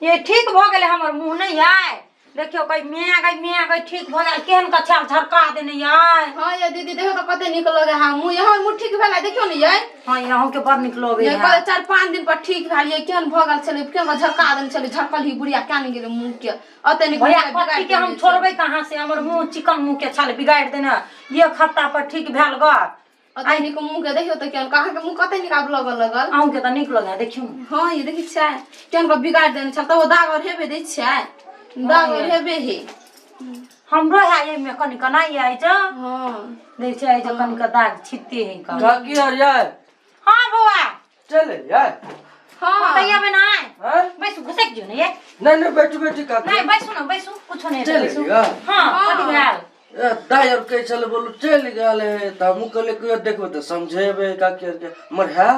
ये ठीक भऽ गेलै हमर मुँह नहि आय। देखियौ कई मैं गई, मैं गई, ठीक भऽ गेल। केहन कछा झरका देने आय। हाँ ये दीदी, देखो तो कते नीक लगे है मुँह। यहाँ मुँह ठीक भेलै, देखियौ ने ये। हाँ, ये अहूँके बड़ नीक लगे ये है। कल 4-5 दिन पर ठीक भेल ये। केहन भऽ गेल छलै, केहन झरका देने छलै, झरकल ही बुढ़िया क्या नहीं गेलै मुँह के। अते नीक भैया मुँह के बिगाड़ि कथी के हम देने छै। छोड़बै कहाँ से? हमर मुँह चिकन मुँह के छल बिगाड़ि देने। एक हफ्ता पर ठीक भेल ग। अते नीक मुँह के देखियौ तऽ केहन अहाँके मुँह कते नीक आब लगऽ लगल। अहूँके तऽ नीक लगै है, देखियौ ने। हाँ ये देखै छियै केहन के बिगाड़ि देने छल, तब ओ दाग और हेबे दै छियै, दाग और हेबे हे। हमरो है एहिमे कनि कना आइ जा। हाँ दै छै आइ जा कनि के दाग छित्ते है का। काकी यार यार। हाँ बौआ। चल यार। हाँ। तैया बना आय। हाँ? बैसू, घुसक जो ने ये। नहीं नहीं, बैठू बैठू काकी। नहीं बैसू ना, बैसू, कुछो नहीं चल बैसू। यार। हाँ, कथी भेल? ए, दाइ और कहै छलै बोलू चलि गेल हे, तऽ हमहूँ कहलियै कहियो देखबै तऽ समझेबै काकी आरके। मगर है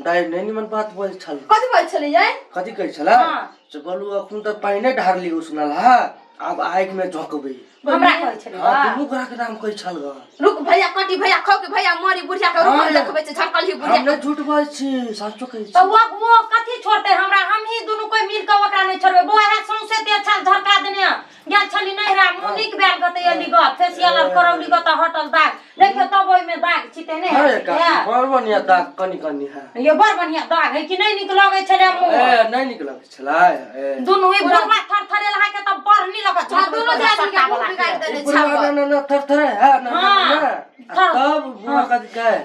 दाइ नहि निमन बात बोल छल। कथी बोल छलै ये? कथी कहै छलै? हाँ। से बोलू अखन तऽ पानि ढारली उसनल है, आब आगि में झोंकबै। हमरा कहै छलै हाँ, बा। दुनू गोरा के नाम कहै छल ग। रुक भैया, कटी भैया, खाओ के भैया मरी बुढ़िया के। रुक, हाँ। देखबै छै झरकल ही बुढ़िया हम के। नहि झूठ बजै छी, साचो कहै छी। तऽ वो कथी छोड़तै हमरा? हम ही दुनू कोई मिल के ओकरा नहि छोड़बै। बौआ है सौंसे देह छल झरका देने गेल छली नैहरा, मुँह नीक भेल गते एली ग, फेसियल आर करौली ग तऽ हटल दाग। देखियौ तब ओहिमे दाग छिते नहि अरे है? काकी, बड़ बढ़िया दाग कनि कनि है। ये बड़ बढ़िया दाग है कि नहि नीक लगै छलै मुँह? ए, नहि नीक लगै छलै ए। दुनू ई बुढ़वा थरथरेल है के तऽ बड़ नीक लगै। हाँ, दुनू आदमी के मुँह बिगाड़ि देने ई बुढ़वा छल। ना ना ना थरथरे है ना ना हाँ, ना। आ थर- तब बुढ़वा कथी कहे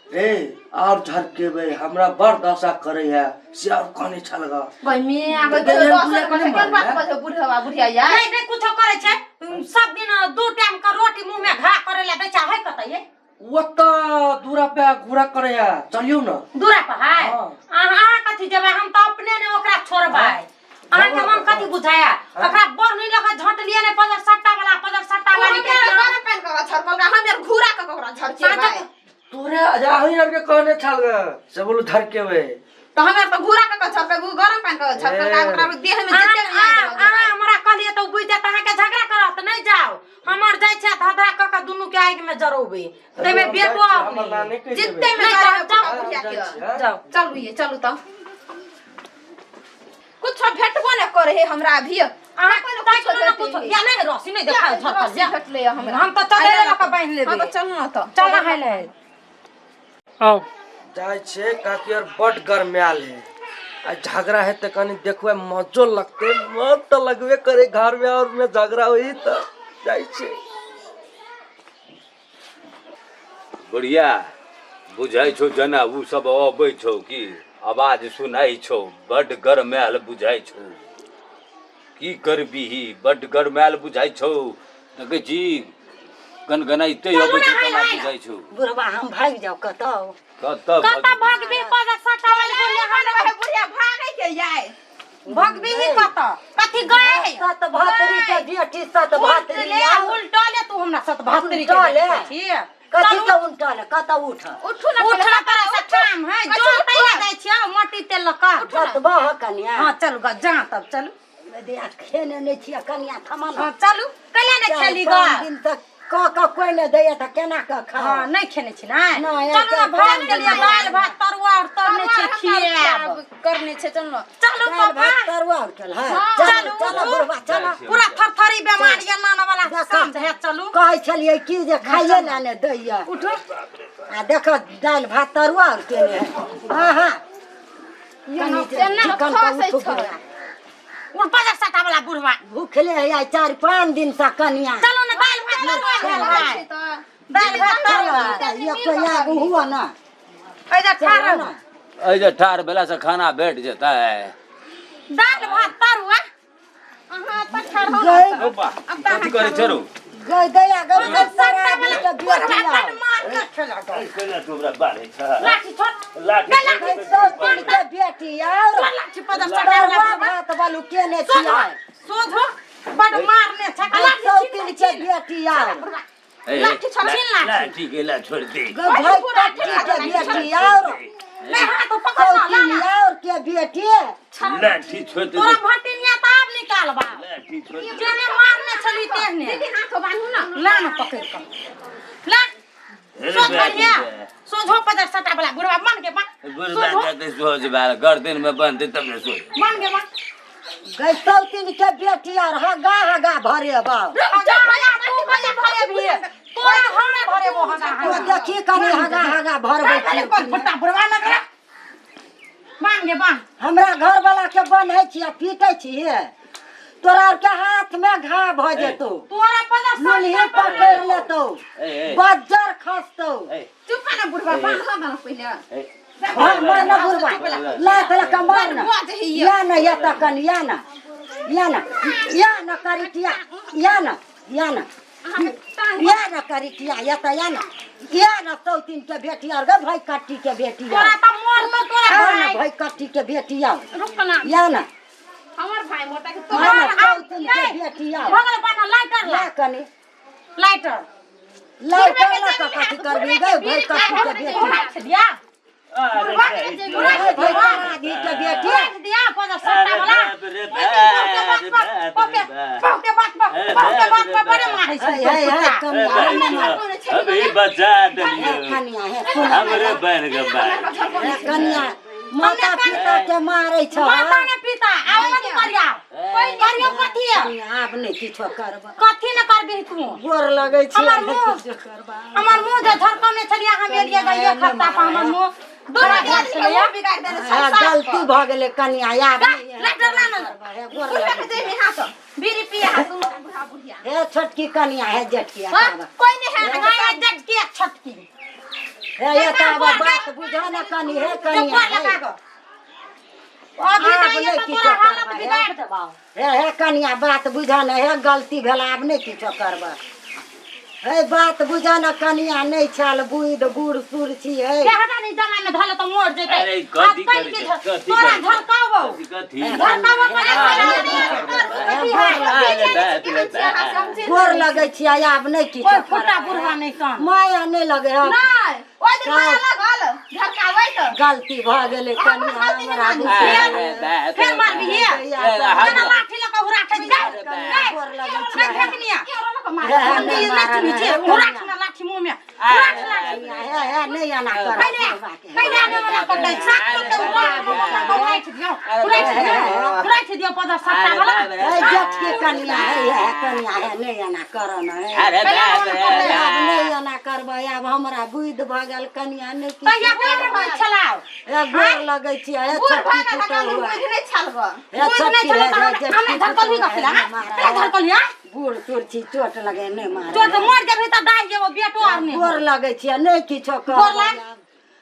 रे, और झरकेबै हमरा बड़ दशा करे है से, और कने छल ग। गई मियाँ गई, तऽ देखो, एहन दस बुढ़िया रुपया केने केहन बात मारलै? बजै बुढ़वा बुढ़िया यार। नहीं नहीं, कुछो करे छै। सब दिन 2 टाइम के रोटी मुंह में घा करे ला दै छै, है कतऽ ये? ओतऽ दूरा पे घूरा करे है, चलियौ ना। दूरा पर है? हाँ। अहाँ कथी जेबै? हम तऽ अपने ने ओकरा छोड़बै। अहाँके मन कथी बुझाया? ओकरा बड़ नहीं लगा झटलिए ने पजर सट्टा वाला, पजर सट्टा वाली के। गरम पानि कऽ झरकल, हम यार घूरा कऽ ओकरा झरकेबै। तोरे अहीं आरके कहने छल ग से बोलू धरकेबै। तऽ हम यार तऽ घूरा कऽ झरकेबै, गरम पानि कऽ झरकल, ओकरा देह में अहाँ जते नहि आगि अहाँ लगेबै। अहाँ हमरा कहलिए तऽ बुझि जायत अहाँके झगड़ा करत। नहि जाओ, हमर जाइ छै धधरा कऽ के दुनू के आगि में जरौबै, ताहिमे बेटो हमर अपने। नानी कहि जितते देबै। में नहि, जरेबै जाओ, बुढ़िया के। जाइ छियै। जाओ। चलू ये, चलू तऽ कुछो भेटबो नहि करे है हमरा अभी। अहाँ कोइ ने ताकि कुछो ने देते कुछो है। या नहि रस्सी नहि देखा झरकल रस्सी जा। भेटलै हमरा। हम तऽ चदरे लऽ कऽ बान्हि हाँ लेबै। तऽ चलू ने तऽ। चल नहाय ले आओ। जाइ छै काकी आर बड गरमायल है आ झगड़ा है तऽ कनि देखबै मजो लगतै। मन तऽ लगबे करे घर में और में झगड़ा होई तऽ जाइ छै। बढ़िया बुझाइ छौ जेना ओ सब अबै छौ की आवाज सुनाइ छौ। बड्ड गरमायल बुझाइ छौ, की करबिही? बड्ड गरमायल बुझाइ छौ, देखै छी गनगनाइते अबै छौ तेना बुझाइ छौ। बुढ़वा, हम भागि जाउ कतौ। कतऽ? कतऽ भगबी पद सट्टा वाली बुढ़िया? हमरा बुढ़िया भागै के जाय। भगबी ही कतऽ? कथी गए है? सत भातरी के बेटी, सत भातरी। उल्टले उल्टले तू हमरा सत भातरी के उल्टले। बेटी छी। कथी के उल्टल? कतऽ उठ? उठू ने। उठना तोरा से काम है? जो तैया जाइ छियै मट्टी तेल लऽ कऽ। बतबह ह कनिया। हाँ चलू ग, जा तब चलू। दिया खेने नहि छियै कनिया, थमा हाँ चलू, कैला नहि चारि खेली ग? पाँच दिन तक कऽ कऽ कोइ नहि दैया तऽ केना कऽ खाउ? हाँ नहि खेने छी ने। नहि, चलू ने। चारि भात पाँच के लिए दिन दालि भात तरुआ और तरने छै, खियाब। करने छै, चल ने। चलू दालि पापा। भात तरुआ उठल है। हाँ। चलू। चलू, चलू उठू। बुढ़वा, चलू। पूरा थरथरी बेमार ये नाना वाला देखो। काम है, चलू। कहै छलियै की जे खाइए लए ने दैया। उठू। आ देखो दालि भात तरुआ और केने है। हाँ हाँ, कनि केना चिकन के खसै उठू छै। बुढ़वा। उठ पजर सटा वाला बुढ़वा। भूखले है आइ 4-5 दिन से कनिया। चलू ने, दालि भात तरुआ भेल है। दालि भात तरुआ। ये कोई आगू हुआ ना। एहि ठाढ़ चलो ना। एहि जे ठाढ़ भेलासँ खाना भेट जेतै? दालि भात तरुआ। अहाँ तऽ ठाढ़ हो। गई रौ बा, कथी करै छै रौ? गई दैया गई सरा के बेटी बड़ मार के खेला दो। केना तू हमरा बाढ़ै छ? लाठी छोड़। लाठी। लाठी। सौतिन के बेटी और लाठी पजर सटा वाला तरुआ बुढ़वा। भात बालू केने छियै। सोझो बड़ मारने छै। लाठी। सौतिन के बेटी और ए, लाठी छोड़, छीन लाठी। लाठी के ला छोड़ दे। गई भाई कट्टी के बेटी और नहीं हाथ पकड़ ना। सौतिन और के बेटी। लाठी छोड़ दे। तोरा भटिनिया तऽ आब निकालबा। लाठी छोड़ दे। जेने मारने छली तेहने। दीदी, हाथ बान्हू ने। ला ना पकड़ कऽ ला। हे सोझ बेटी बढ़िया के। सोझो पजर सटा वाला बुढ़वा मन के बा। बुढ़बा कहतै सोझ बाल गर्दन में बनतै तब ने सोझ। मन के बा। गई सौतीन के बेटी आर हगा हगा भरे बाव। हगा हगा तू कहिया भरेबही? तोरा हमे भरेबो हगा तो हगा। देखी कनी हगा हगा भरबै खाली छी। कोन फुट्टा बुढ़वा लग रहा बांध गे बांध। हमरा घर वाला के बन्है छी आ पीटै छी हे। तोरा आर के हाथ में घा भऽ जेतौ, तोरा पता लोलही पकड़ि लेतौ, ए, ए। बज्जर खसतौ। ए, चुप ना बुढ़वा, बांध ना पहिले। ए, मार ना बुढ़वा, लात लऽ कऽ मार ना। या ना, या तखन या ना, या ना, या ना करिटिया, या ना, या ना, या ना करिटिया, या तऽ या ना, या ना सौतीन के बेटी आर गे भाई कट्टी के बेटी तोरा आर। तऽ मोर में तोरा आ ना भाई भाई कट्टी के बेटी आर। रुक ना। या ना। हमर भाई मोटा के या ना तोहर सौतीन के बेटी आर। भऽ गेल बान्ह लाइटर ला। या कनी लाइटर। लाइटर लऽ कऽ कथी करबी गे भाई कट्टी के बेटी? उड़ाइछ दिया। अरे भाई बरादी के बेटी। उड़ाइछ दिया पजा सट्टा वाला। बाप रे बाप रे बाप रे बाप। बहुते बात पर, बहुते बात पर बड़े मारै छै। हे हे हे कनिया। अभी बचा हे देलियौ। कनिया, हे सुन। हमरे बन के बा। हे कनिया, माता पिता के मारै छ। माता ने पिता आब कथी करिया? करियो कथी है? कनिया, आब नहि किछो करब। कथी ने करबी तू? गोर लगै छी। हमर नहि मुँह किछो करब। हमर मुँह जे झरकने छलियै हम एलियै गे एक हफ्ता पर हमर मुँह दुनू खराब भेल आदमी के छलैया। मुँह बिगाड़ि देने छै। हे, गलती भऽ गेलै कनिया, आब नहि। लाइटर ला ना। हे गोर बुढ़वा लगै के जेबी हाथ बीड़ी पिए हाथ दुनू बुढ़ा बुढ़िया। हे छोटकी कनिया, हे जेठकी। हाँ, आब कोई नहीं है। गाय जटकी आ छोटकी। हे ये तऽ आब बात बुझऽ ने कनी, हे कनिया। चप्पल लगा हे गो। अभी आब जाइए नहि तऽ किछो तोरा हालत करबै, बिगाड़ि देबौ। हे हे कनिया, बात बुझऽ ने, हे गलती भेल, आब नहि किछो करबै। हे बात बुझऽ ने कनिया, नहि छल बुधि, बूढ़ सूढ़ छी हे। केहटा नहीं जमा में धले तऽ मोर जेतै। अरे कथी आब कनि करै के छै? कथी तोरा करै छै? झलकाबौ। कथी कथी? झलकाबौ पर कथी है? अरे बाप रे बाप। गोर लगै छी, आब नहि किछो कोइ फुटा करबै। बुढ़वा नहि कान। माया नहि लगै है। नहीं, ओहि दिन माया लगल झरकाबै तऽ। गलती भऽ गेलै कनिया, हमरा बुझि। अरे बाप रे फेर मारबी हे? बाप। केना लाठी लऽ कऽ हुराठै छै? गोर लगै छी। नहि फेकनिया। हे, हे, नहि नहि चिन्है मारब, छियै। हे हुराठ ना लाठी मुँह में। हुराठ लाठी। कनिया, हे हे नहि एना करब। कैले कैले आने वाला करतै? सात सौ के हुराठि दियौ, हुराठि दियौ, हुराठि दियौ पदर सट्टा वाला। हे जेठकी कनिया, हे हे कनिया, हे नहि एना कर न हे। अरे बाप रे आब बाप। नहि एना करबै, आब हमरा बुद्धि भऽ गेल कनिया, नहि किछु। तहिया केहन होइ छलाउ? हे गोर लगै छी, हे बूढ़ छोटकी भऽ गेल पुतहु। हन, बुझि नहि छल गऽ। हे बुझि नहि छोटकी, छलौ हे तऽ जेठकी हमे झरकलही पुतहु, कथी लए? हे हँ? मारा। झरकलही हँ? बूढ़ सूढ़ छी, चोट लगे, नहि मारे। चोट मर जेबही तऽ डाहि जेबौ, बेटो आर नहि। गोर लगै छी, नहि किछो गोर करबै। लाग। आब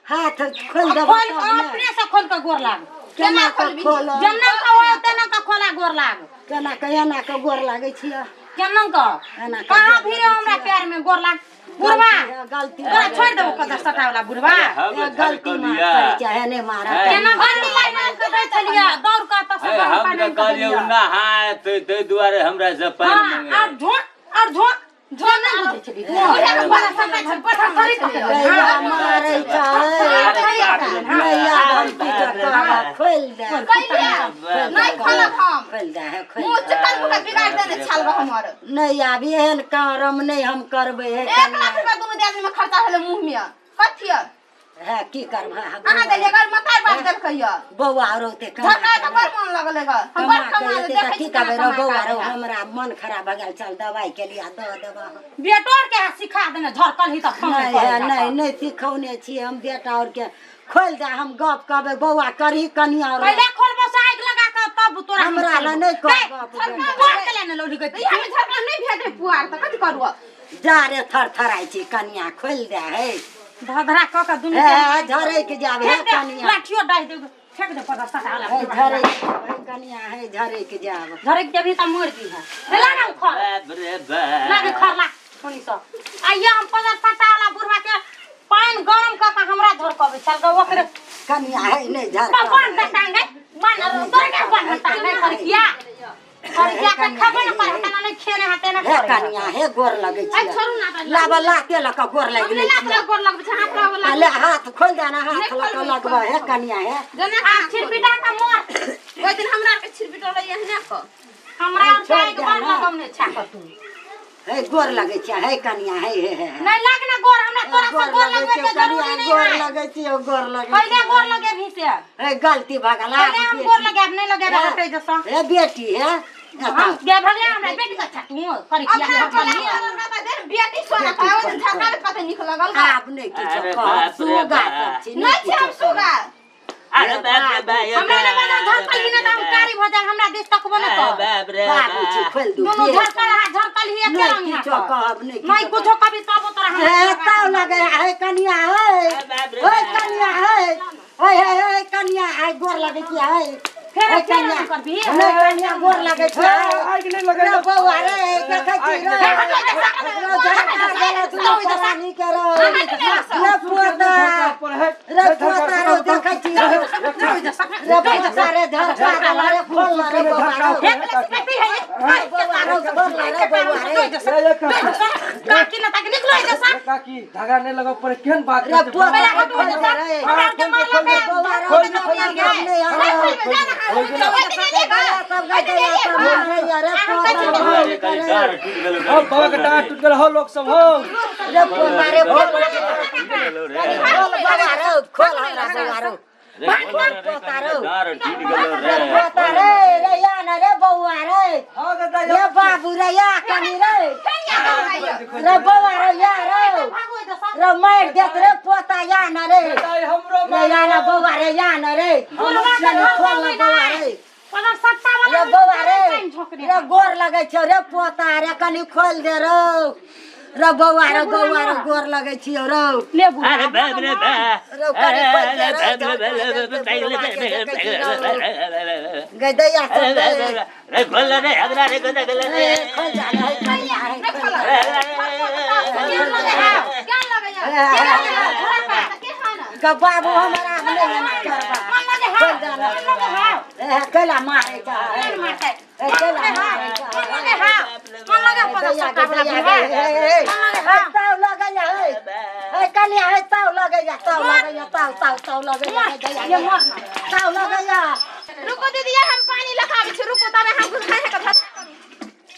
हाथ खोलि देबै खोल तब ने। अपने से खोल के गोर लाग। केना कऽ खोलब? जेना कऽ हो तेना कऽ खोला गोर लाग। केना कऽ एना कऽ गोर लागै छियै? केना कऽ एना कऽ कहाँ गोर भिरे लागै हमरा छियै। पैर में गोर लाग बुढ़वा। गलती, तोरा छोड़ि देबो कदर सटा वाला बुढ़वा। हम हे गलती माफ झलकलिया। करै छै, हे नहि मारब। केना गलती पानि के दै छलियै दौड़ कऽ तऽ हे, सब हम पानि तऽ के कहलियै देलियै। ओ नहायत ताहि दुआरे हमरा से पानि हाँ मंगे। और झोंक और झोंक झोंक नहि बुझै छली बुढ़िया के बड़ा सटा छै पत्थर पकड़ि गैया मारै छै। नहि आब हम किछो करब, खोलि दे। कैले नहि खोलब हम। खोलि दे, हे खोलि मुँह दे। चिकन मुँह के बिगाड़ि देने छल गऽ हमर। नहि आब एहन काम नहि हम करबै हे एक कनिया। लाख रुपया दुनू दियादनी में खर्चा भेलै मुँह में कथी। हे की करब हे? अहाँ देलियै गर मतार बात देलकै यऽ। बौआ रौते कमा झरका तऽ बड़ मन लगलै गऽ, हम बड़ कमा कमा के एतै देखै तऽ छी की केना करबै रौ कमा बौआ के रौ? आबै है। हमरा मन खराब भऽ गेल, चल दवाइ के लिया दऽ देबह। बेटो आर के सिखा देने झरकल ही तऽ फोन नहि हे, नहि नहि सिखौने छी हम बेटा आओर के। खोलि दे, हम गप कहबै बौआ करही कनिया आओर। पहिले खोलबो से आगि लगा के तब तोरा हम हमरा लए खोलबो। नहि कह ए, गप झरका बेटा। पुआर के लेने लौड़ी गई। इएह में झरका नहि भेटै पुआर तऽ कथी करू? जा रे थर थराइ छी कनिया, खोलि दे हे। धधरा कऽ के दुनू हे झरकि जाब हे फेंक दे कनिया। लाठियो डाहि दे, फेंक दे पदर सटा वाला। हे झरकि जाब हे कनिया, हे झरकि जाब। झरक जेबही तऽ मरि जइहे। हे ला ना खर। बाप रे बाप। लागे खर ला थोड़ी सँ। आइए हम पदर सटा वाला बुढ़वा के पानि गरम कऽ के हमरा झरकबै छल गऽ ओकरे। कनिया हे नहि झरकब। बन दे टांगे बन तोरे के बन टांगे खरकिया खरकिया के खबे न करे तेना नहि खेने हाथे न हे करे। कनिया, हे गोर लगै ऐ छी। छोड़ू ना तऽ। लाब लाते लऽ कऽ गोर लागि हम लै नहि लात छियै। लऽ गोर लगबै छै, हाथ लऽ आ ले हाथ खोलि दे ने, हाथ नहि लऽ कऽ खोलबै, लगबै हे कनिया हे। जेना आ छिरपिटा के मोर। ओहि दिन हमरा आरके छिरपिटौलै एहने कऽ। हमरा छोड़ि आर दे के बड़ ने। लगौने छा कऽ तू। हे गोर लगै छै हे कनिया हे हे हे हे। नहीं लाग ना गोर हमरा तोरा से गोर गोर लगै लगबे छै के जरूरी कनिया नहीं गोर है लगै छै गोर लगै पहले गोर लगेबही से हे गलती भऽ गेल पहले हम गोर लगाएब नहीं लगाएब हटे जैसा हे बेटी हे हम गे भगले हमरा बेटी का तू करी किया अपना बोला बेटी सोना पावे दिन झरका कते नीक लगल आब नहि किछो अरे कहब बाप रे सुगा बाप। सब छी नहीं छै हम सुगा अरे बाप रे बाप हमरा ने बना झरकल ही ना हम कारी भऽ जाए हमरा दिस तकबो न कर बाप रे बाबू छी खोलि दू दुनू झरकल हा झरकल ही एके नहि रंग है किछो कहब नहि नहीं कुछो कभी तब तोरा हमरा हे ताव लगे हे कनिया हे हे कनिया हे हे हे हे कनिया हे गोर लगे छी हे फेर हे फेर कनिया करबी नहि कनिया गोर लगे छी आगि नहि लगै रे बौआ रे देखै छी रे रे झरका गेलै दुनू प्राणी के रे रे पोता रे पोता रे देखै छी रे रे पोता रे झरका गेलै रे खोल रे बौआ रे रे बौआ रे खोल रे बौआ रे काकी ना ताकि निकलो जैसा काकी झगड़ा नहीं लगो पर केहन बात रे पोता पहले रे हटो खोल जैसा रे हमरा के मारला के बौआ रे खोल दे नहि हो बाबा के डाँट टूट गेल हो लोग सब हो हाँ गदा रे बाबू रे या कनी रे रे बौआ रे या रे रे मारि देत रे पोता या न रे दाई हमरो रे या न बौआ रे या न रे कनी खोल न बौआ रे पलर सत्ता वाला रे बौआ रे रे गोर लगै छौ रे पोता रे कनी खोल दे रौ रे बौआ रे बौआ रे गोर लगै छियौ रौ ले बुढ़ा अरे बाप रे बाप रौ कनी खोल दे रौ गै दैया सब रे रे खोल रे हमरा रे खोल रे खोल जा रे कनिया रे खोल क्या लगैया ग बाबू हमरा नहि एना करबा मन लगे हा मन लगे हा ए कैला मारै छ मन मारते ए कैला मारै छ मन लगे हा मन लगे पलर दैया सत्ता गे वाला दैया बुढ़ा गे हे ताव लगैया हे हे कनिया हे ताव लगैया ताव लगैया ताव ताव ताव लगैया हे दैया ये मर ना ताव लगैया रुको दीदी हम पानी लखाबै छी रुको तबे हम खाए के भात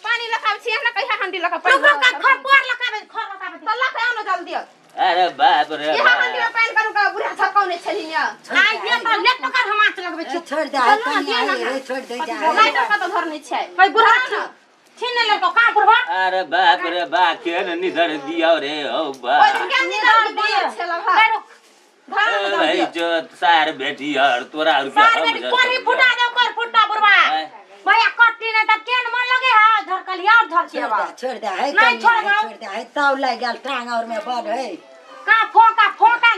पानी लखाबै छी हमरा कहिया हंडी लखा रुक रुक का खर पोर लगाबे खर लगाबे तो लखा आनो जल्दी अरे बाप रे यहाँ हंडी में पानी करू का बुढ़ा छकाउने छलिन आ ये तो ले पकड़ हम आँच लगबै छी छोड़ दे हे कनिया हे छोड़ दे जा हे लाइटर कत धरने छै भाई बुढ़ा छी छीन लेलको कहाँ बुढ़वा अरे बाप रे बा केहन निधर दिया रे हो बा ओइ दिन केन निधर दिया छल भाई रुक धर भाई जो सार बेटी हर तोरा और के सार हम बेटी कोरी फुटा दे कोर फुटा बुढ़वा भैया कट्टी नहीं तब केन मन लगे हा झरकल और झरकी छोड़ दे छोड़ दे हे नहीं कनिया छोड़ हे दो। छोड़ दे हे ताव लागि गेल टांग और में बड़ हे का फोका फोका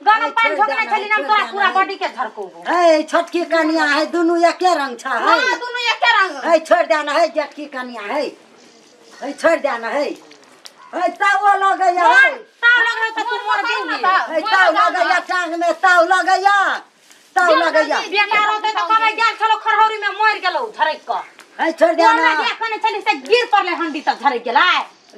गरम पानी छोड़ दे झोकने ना, छली ना छोड़ तोरा दे पूरा ना। बॉडी के झरको हे छोटकी कनिया हे दुनू एके रंग छ हे हां दुनु एके रंग हे छोड़ दे ना हे जेठकी कनिया हे हे छोड़ दे ना हे हे ताव लगैया हे ताव लगे तो तू मर गेली हे ताव लगैया टांग में ताव लगैया ताव लगैया बेटा रहते तो कबै गेल छलो खरहौरी में मर गेलौ झरक क हे छोड़ दे कोना ना देखने छली से गिर पड़ले हंडी तक झरक गेलै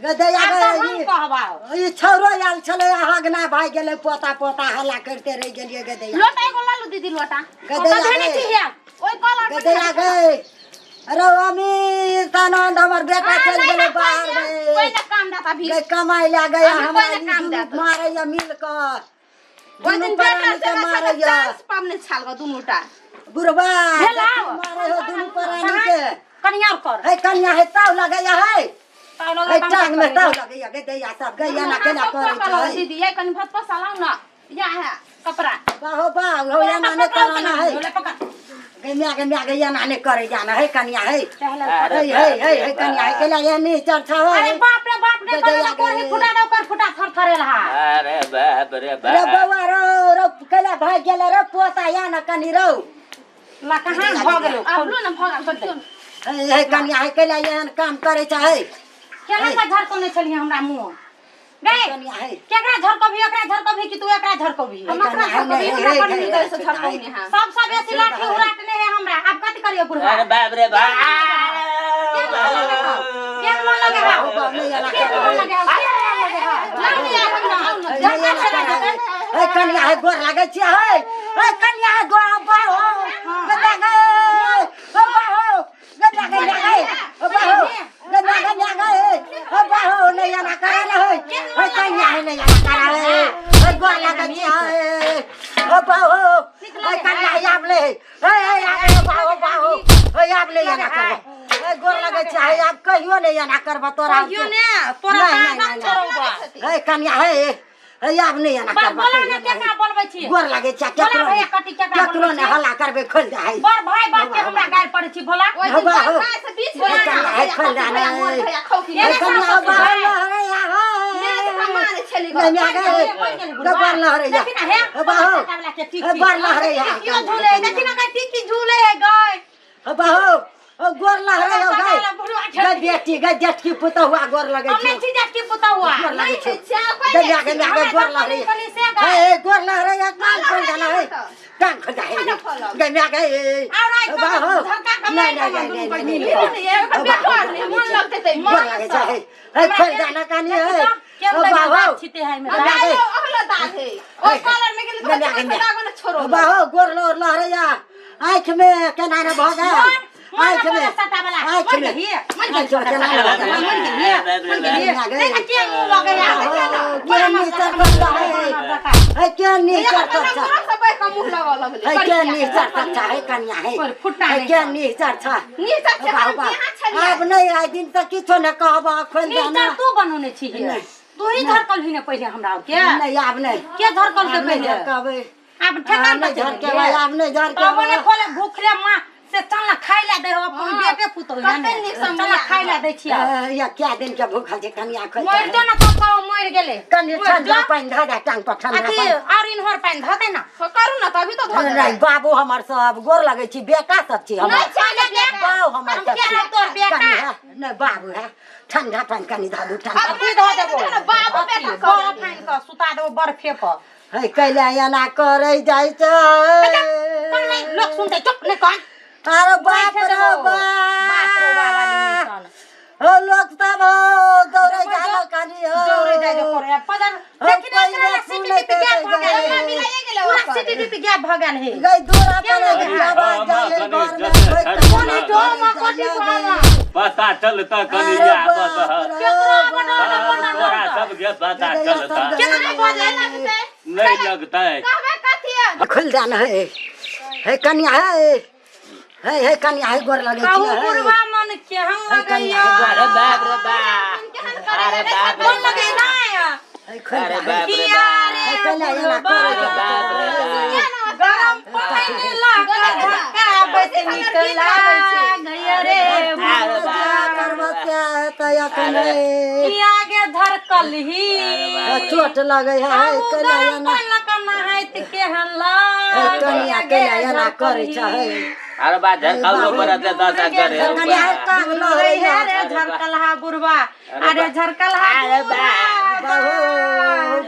गदैया आब तऽ हम गे कहबाओ ई छौरो आयल छलै हगना भाइ गेलै पोता पोता हल्ला करिते रहि गेलियै गदैया लोटा एगो लऽ लू दीदी लोटा गदैया धने गे छी हिया ओइ कलर गदैया गे अरे अमीर आनंद हमर बेटा चलि गेलै बाहर कोइ में ना काम दाता भी गे कमाइ लए गया अभी हमरा कोइ ना काम ई दुनू देत। मारैया मिल कऽ ओइ दुनू दिन बेटा प्राणी से के मारैया चांस पाबने छाल ग दुनु टा बुढ़बा भेलौ? मारै हो दुनू प्राणी के कनिया और कर हे कनिया हे ताव लगैया हे ताव लगे हे टांग में ताव लगैया गे दैया सब गैया ना केना करै छै दीदी ये कनि भात पसालाउ न या है कपड़ा बाहो बाह हो या ना ने कराना है ले पकड़ गे म्या गे म्या गे या ना ने करे जाना है कनिया है टहलल हे हे हे हे कनिया है केला ये नहीं चर्चा हो अरे बाप रे बाप ने गदैया कोरी गए। फुटा दे ओकर फुटा थर थरेल हा अरे बाप रे रे बाप बौआ रो रो केला भाग गेल रे पोता या ना कनी रो ला कहाँ भ गेलो आब लो न भगल सब हे हे कनिया है केला एहन काम करे छै हे केना का झरकौने छलियै हमरा मुँह गए कनिया है केकरा झरकबी एकरा झरकबी कि तू एकरा झरकबी हम एकरा झरकबी, हमरा बड़ नीक लगै छै झरकौने हाँ। सब सब बेसी लाठी उड़ाटने है हमरा आब कथी करियो बुढ़वा अरे बाप रे बाप केहन मन लगे हौ केहन मन लगे हौ केहन मन लगे हौ लाउ ने आब न झरका छेला झरका हे कनिया है गोर लागै छियै हे हे कनिया है गोर बाहो गदा गे ओ बाहो गदा गे गे ओ बाहो गदा गे गे ओ बाहो एना करब हे गोर लगै छै हे आब कहियो नहि एना करब तोरा कहियो ने तोरा नहि, नहि, दादा नहि, छोड़ौ हे कनिया हे हे आब नहि एना बस करब बोला कहियो ने नहि। केकरा बोलबै छी गोर लगै छै बोला केकरो भैया नहि कथी केकरा केकरो बोलबै नहि छी हल्ला करबै खोलि दे हे बड़ भाई बाप के हमरा गारि पड़ै छी भोला ओहि हौ दिन बा, हौ। बरसात से बीच हे कनिया हे खोलि दे ने मोर भैया खौकी हे एने कनिया सासु बाहर भाई। लहरे मेरे हे तो मारे छली गो नहीं मैं गए मर गेली बुढ़वा। गोर लहरे देखी ना हे हे बाहो वाला के टिकी हे गोर लहरे टिकियो झूले देखी ना गई टिकी झूले है गई हे बाहो ओ गोर लहरे हो गए बुढ़वा के गए बेटी गए जेठकी पुतहुआ गोर लगै हमने छै छी जाट के पुतहुआ गोर लगै छै चाय गए गए गए हमरा गोर लहरे कनी से गए हे गोर लहरे कान खोल देना हे कान खोल दे हे गए मैं गए और आई हे बाहो धक्का के नहीं मारि नहीं के नहीं दुनू नहीं कोई नहीं बेटो आर नहीं मन लगते ते गोर लगै छै हे हे खोल देना कानी हे के ओ बाहो छिते है मेरा मैं गए अहलो दाग है ओइ कलर में गेल मैं गए तो दाग ने छोड़ो बाहो गोर लहर लहरे या आँख में केना ने भऽ गेल आँख में आँख में आँख में केना ने भऽ गेल के नीचर करता है है के नीचर करता सब का मुंह लगा लगले है के नीचर करता है कन्या है है के नीचर छ नीचा छै बाबा हम यहाँ छलियै आब नहि आइ दिन तक किछो नहि कहब खोलि दे नीचर तू बनौने छी नहि। तू ही झरकल ही ने पहिले हमरा के नहि आब नहि के झरकल के आब नहि पहिले झरकबै आब ठेकान आब नहि झरकेबै आब नहि तब झरकेबै ने खोले भूखले माँ से चल ना खाइ ला दे अपन बेटे पुतोह है कते नीक चल ना खाइ ला दै छियै या क्या दिन के भूखल छै कनिया खोलि मरि जो ना तो कहो मरि गेलै कनि मरि ठंडा जो। पानि धऽ दे टांग पर ठंडा अथी पानि और इन्हर पानि धऽ दे ना करू ना तभी तो धो नहीं बाबू हमर सब गोर लगै छी बेटा सब छी हमर नहीं छै बेटा। बाबू हमर सब हम छी के तोर बेटा? कनि है नहीं बाबू है ठंडा पानि कनि धऽ दू ठंडा अथी धऽ देबो बाबू बेटा अथी, बरफ आनि कऽ सुता देबो बर्फे पर है कैला एना करै जाइ छै कोन नहीं लोक सुनतै चुप नहि कह अरे बाप रे बाप रे बाप बाप हो लोक सब हो दौड़ै जालो कनि हो दौड़ै जाइ जो करे पदर हो, देखि ने पहिले एकरा सुनै सीटीडीपी गैप भऽ गेल गए। मिलाइए गेलै पूरा ओकर। सीटीडीपी गैप भऽ गेल हे गई दूरा पर के आवाज जाइ है कनि घर में जते कोई कोनी डोमा कोटी डोमा पता चलता कनि अरे आबत बाप रे केकरो बाप। बनल बनल तोरा सबके पता चलता केना नहि बजै लगतै नहीं लगतै कहबै कथी है? खुल जाना है हे कन्या है हे हे कन्या है गोर लगे कहू छी है बुढ़वा मन केहन हे कन्या लगैया है गोर अरे बाप रे बाप केहन करे अरे बाप रे मन लगै नहि हे खुल अरे जा बाप रे किया बाप रे हे कन्या एना बुढ़वा करे बाप रे बाप गरम पानि लगा धक्का नीक लागैया रे अरे किया गे धरकलही चोट लगे है कहू कन्या गरम एना पानि लगा नहाइत केहन हे कन्या लागैया कन्या एना करे छै अरे बा झरकाउलो पड़त दशा करे कन्या है कान लहरे रे रे झरकलहा बुढ़वा अरे झरकलहा अरे बा। बाबू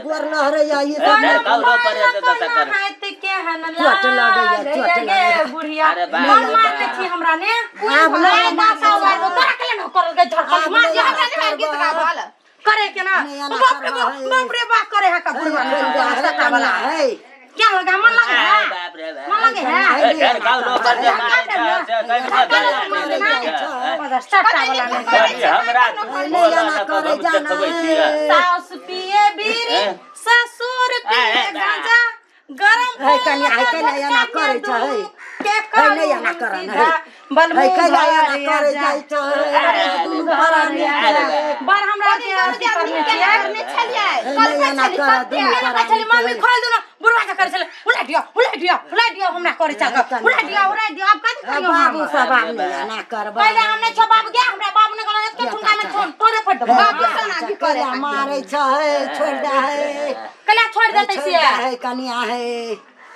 गोर लहरे ई सब झरकाउलो पड़त दशा करे नहाइत केहन चोट लगैया, चोट लागैया गे लगैया। बुढ़िया अरे बा, मन अरे बा। मारने छी हमरा ने आब नहि आइ दासा वालो तोरा के लेना करल गे झरकल आब मार नहि जे हमरा एना ने गीत गाबल करे के ना नहि एना बाप रे करबा बाप है। बाप रे बाप करे है का बुढ़वा सटा वाला है क्या लगा मन लगे है बाप रे बाप मन लगे है झरकाउलो पड़त सटा वाला ने हमरा नहि एना करे जाना है सास पिए बीड़ी ससुर पिए गांजा गरम है कन्या, है कन्या, एना करै छै, है। के है नहि एना करऽ ने, है। बलमु है कन्या एना करे जाइ छै दुनू प्राणी छै। बड़ हमरा के अथी करने छियै करने छलियै नहि एना करऽ दुनू केना कहै छलै मम्मी खोल दू ना बुढ़वा के करै छलै उलाइ दियौ उलाइ दियौ उलाइ दियौ हमरा करै छल उलाइ दियौ उलाइ दियौ आब कथी करियौ बाबू हम सब आब नहि एना करबै पहिले हम नहि छौ बाबू गे हमरा बाबू ने कहलक एते ठुनका में छोड़ तोरे फोड़ देबौ बाबू सना भी करे कन्या मारै छै छोड़ि दे है कला छोड़ देतै छोड़ि से दे है कन्या है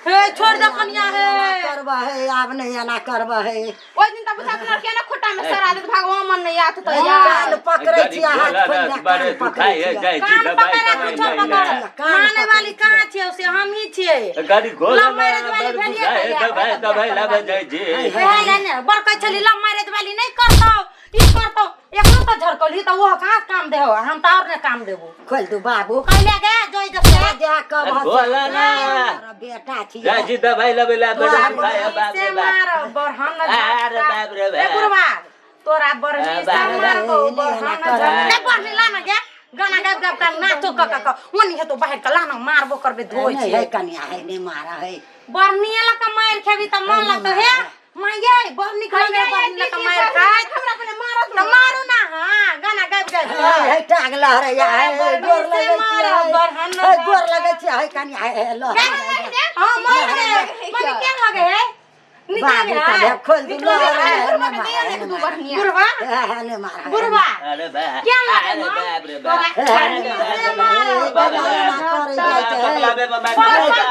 हे छोड़ दे कनिया हे एना करबै है आब नहि एना करबै है ओहि दिन तऽ बुझा अपना के ना खुट्टा में सरा देत भगवान मन नहीं आत तऽ कान पकड़ै छी हाथ खोलि दे कान पकड़ै छी कान पकड़ कुछो पकड़ माने वाली कहाँ छियै से हम ही छियै गाड़ी घोल लव मैरिज वाली भेलियै कहिया? दबाई दबाई लाबे जाइ छी वएह लए ने बड़ कहै छली लव मैरिज वाली नहि करतौ ई करतौ एकरो तऽ झरकलही तऽ ओहो कहाँ काम देहो हम तऽ आओर नहि काम देबो खोलि दू बाबू कैले गे जोइ जसे जा कब बोला ना बेटा छी जाइ छी दबाई लाबे लाबे बाप से रे बाप मार बरहन अरे बाप रे ए बाप बुढ़वा तोरा बरही से बाप रे मारबो बाप। बरहन झटका बरही लाना गे गाना गाबि गाबि के नाचो क क क ओनी हेतो बाहर के लाना मारबो करबे धोइ नहीं छियै है कन्या है नहीं मारा है बरनिए लऽ के मारि खेबी तऽ मन लगतौ हे माये बड़ नीक लगे, बड़ नीक लगे मार खाय। हमरा अपने मारत। त मारू ना। हां, गाना गाबि गाबि हे हे टांग लहरैया, हे हे गोर लगै छी, हे हे गोर लगै छी, हे कनिया, हे हे लहरैया। हां, मार रे मम्मी, केहन लगे है? नीक बाप लगे रे, है? तब खोल दू। नीक लगे है? लहरैया, बुढ़वा ने के दियो मार एक दू बढ़िया। बुढ़वा, हे हे ने मार। बुढ़वा अरे बा, केहन लगे अरे माँ? बाप रे तोरा बाप। ठंडी से मारब। पकड़ाबे बा, पर पर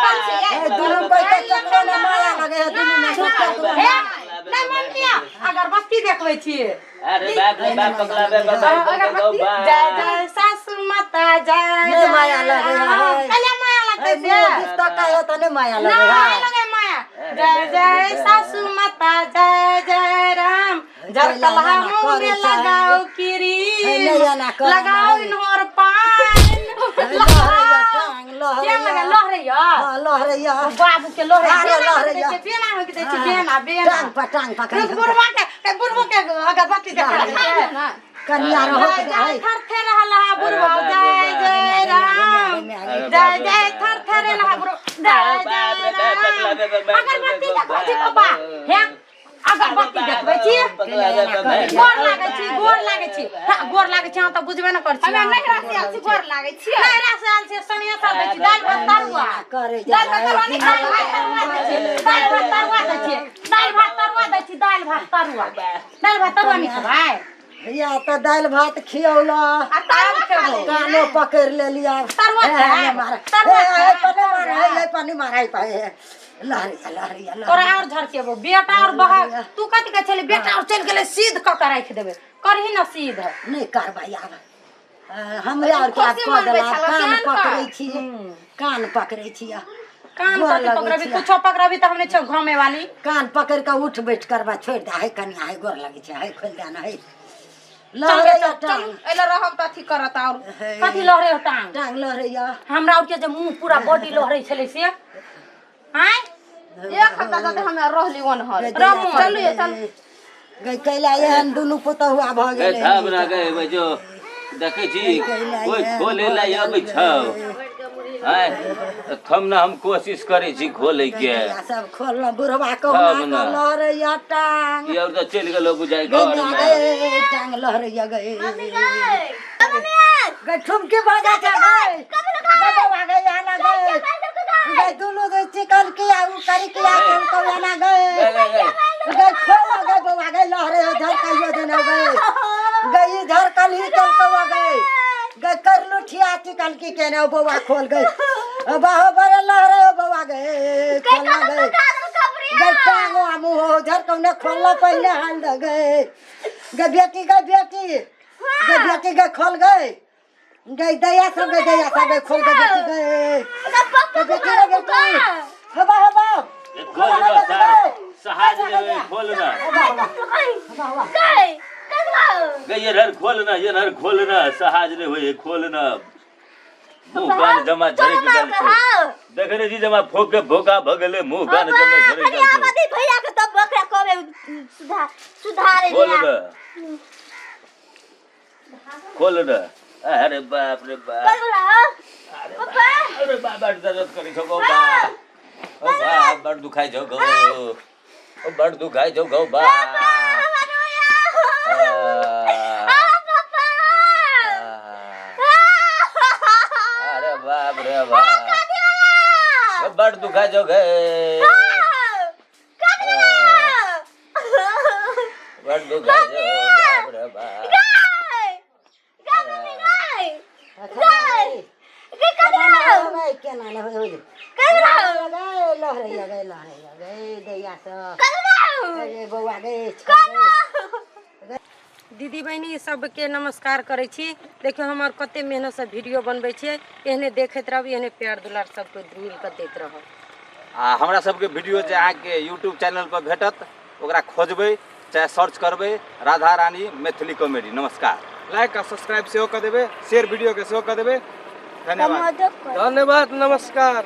पर छी। हे दुनू कोई के ककरो ने माया लगे है, दुनू में छुटका दू। हे नहीं मम्मी, अगरबत्ती देखबै छियै। अरे बाप रे बाप, पकड़ाबे बा, जय जय सासु माता, जय नहि जय। माया लगे है। कहिया माया लगतै से? मुँह दिस तकाय तऽ नहि माया लगे नहि है। लगे माया। जय जय सासु माता, जय जय राम। जरकलहा मुँह में लगाओ क्रीम, नहि एना कर। लगाओ इन्होर पान। लहरैया टांग। केहन लगे? लहरैया। लहरैया। हाँ, लहरैया। बाबू के लहरै आरो बेना होके लहरैया। दै छै, बेना होके दै छै, बेना बेना। टांग पर, टांग पकड़। रुक, बुढ़वा के, बुढ़बो के अगरबत्ती देखा दै छै। कनिया रहो। जय जय थर थर रहल हा बुढ़वा, जय जय राम, जय जय थर थर रहल हा बुढ़वा, जय जय राम। अगरबत्ती देखबै छी पापा? हे, अगरबत्ती देखबै छी? गोर लागै छी, गोर लागै छी। हाँ, गोर लागै छी। अहाँ तऽ बुझबे ने करै छी। हमे नहिरा से आयल छी, गोर लागै छियै। नहिरा से आयल छियै, सनिया साल दै छी दालि भात तरुआ। करे। दालि भात तरुआ नहि दालि भात तरुआ दै छी, दालि भात तरुआ दै छी, दालि भात तरुआ दै छी, दालि भात तरुआ, दालि भात तरुआ नहि खेबै? या तऽ दालि भात खियौला आ तरुआ खा ले। कानो पकड़ि लेलियै। तरुआ हे, हे, खायब, मार। तरुआ हे, हे, खायब, पानि मार, हे, हे, पानि मार, हे, हे, लहरिया, लहरिया, तोरा लहरिया। और झरकेबो बेटा और बहा। तू कथी कहै छली? बेटा और चलि गेलै, सीध कऽ के राखि देबै। करही ने सीध। नहि करबै आब। हमरे आर के आब खुशी कऽ मनबै देला। छलऽ, कान केहन पकड़ै छी, कान पकड़ै छी। कान गोर कथी लगै पकड़बी? छी। कुछो पकड़बी तऽ हम नहि छौ घमे वाली। कान पकड़ि कऽ उठ बैठ करबा छोड़ि दे। हे कनिया, हे गोर लगै छै, हे खोलि दे ने, हे चल लहरैया चल। टांग। एला रहब तऽ अथी करत और। हे, कथी लहरे हो टांग? टांग लहरैया। हमरा और के जे मुंह पूरा बॉडी लहरै छलै से आँय? एक हफ्ता जते हमे रहली ओनहर। रमो। चलू ये, चल। गई कैला एहन दुनू पुतहुआ भऽ गए गेलै। थाम ना गए बजो, देखै छी कोइ खोले ला अबै छौ? आँय, तऽ थम ना, हम कोशिश करै छी खोलै के। गैया सब खोलना बुढ़वा कहुना तब ना। कऽ लहरैया टांग। ई और तऽ चलि गेलो बुझाइ गई घर मे। गई टांग लहरैया। गई गई ठुमकी भऽ जाइ छै। गई गई बौआ, गई आना, गई गई दुनू गई चिकन किया उ करी किया कल कौ आना गई। गए गए गए। गई खोला गई बौआ, गई लहरे झरकाइयो देना। गई गई झरकल ही कल कौआ। गई गई कर लुठिया चिकन की केने बौआ खोल। गई बाहो बड़े लहरे हो बौआ। गई खोलना गई गई टांगो आ मुँह झरकौने खोलना पहिले हाल दे। गई गई बेटी, गई बेटी, गई बेटी, गई खोल। गई गई दैया सब, गई दैया सब, गई खोल। गई बेटी, गई गई बेटी रे बेटी, हबा हबा। खोल ना सर, सहाज लेबै, खोल ना। हबा हबा हबा। गई ये नहर खोल ना, ये नहर खोल ना, सहाज ले होय, खोल ना। मुंह कान जमा झरक गेल छौ। देख रे जी, जमा फोक के भोका भ गेलै, मुंह कान जमा झरक गेल छौ। भैया के तब बकरा कबे सुधार सुधारे। खोल ना, खोल ना। अरे बाप रे बाप, अरे बाप, बड दर्द करै छौ गौ बाप। ओ बाप, बड दुखाइ छौ गौ। ओ बड दुखाइ छौ गौ बाप। अरे बाप रे बाप, बड दुखाइ छौ गे, बड दुखाइ छौ, बाप रे बाप। केना नहि होय गई लहरैया, गई लहरैया, गई दैया सब, अरे बौआ गई। दीदी बहिनी सबके नमस्कार करै छी। देखियौ, हमर कते मेहनतसँ वीडियो बनबै छियै। एहने देखैत रहब, एहने प्यार दुलार सबके मिल कऽ दैत रहब। आ हमरा सबके वीडियो जे अहाँके यूट्यूब चैनल पर भेटत, ओकरा खोजबै चाहे सर्च करबै राधा रानी मैथिली कॉमेडी। नमस्कार। लाइक आ सब्सक्राइब सेहो कऽ देबै, शेयर वीडियोके सेहो कऽ देबै। धन्यवाद। धन्यवाद, नमस्कार।